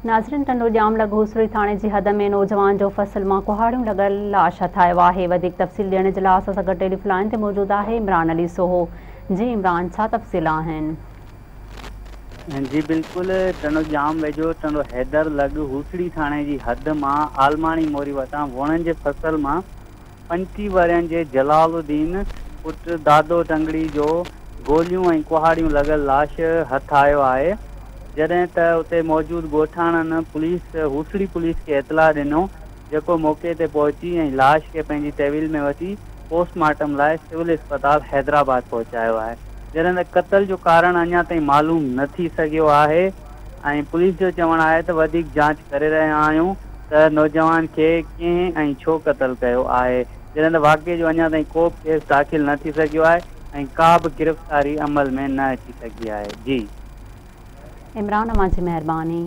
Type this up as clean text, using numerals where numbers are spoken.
ناظرين ٽنڊو ڄام لڳ هوسڙي ٿاڻي جي حد ۾ نوجوان جو فصل مان ڪهاڙيون لڳل لاش هٿ آيو آهي وڌيڪ تفصيل ڏيڻ جي لاء اسان سان گڏ ٽيليفون لائين تي موجود آهي عمران علي سوهو جي عمران ڇا تفصيل آهن. جي بلڪل ٽنڊو ڄام ويجهو ٽنڊو حيدر لڳ هوسڙي ٿاڻي جي حد مان عالماڻي موري وٽان ووڻن جي فصل مان 35 ورهين جي جلال الدين پٽ دادو ٽنگڙي جو گوليون ۽ ڪهاڙيون لڳل لاش هٿ آيو آهي، جڏهن ته اتي موجود ڳوٺاڻن پوليس هوسڙي پوليس کي اطلاع ڏنو، جيڪو موقعي تي پهچي ۽ لاش کي پنهنجي تحويل ۾ وٺي پوسٽ مارٽم لاء سول اسپتال حيدرآباد پهچايو آهي، جڏهن ته قتل جو ڪارڻ اڃا تائين معلوم نه ٿي سگهيو آهي ۽ پوليس جو چوڻ آهي ته وڌيڪ جاچ ڪري رهيا آهيون. ته نوجوان کي ڪنهن ۽ ڇو قتل ڪيو آهي، جڏهن ته واقعي جو اڃا تائين ڪو به ڪيس داخل نه ٿي سگهيو آهي ۽ ڪا به گرفتاري عمل ۾ نه اچي سگهي آهي. جي. عمران اوهان جي مهرباني.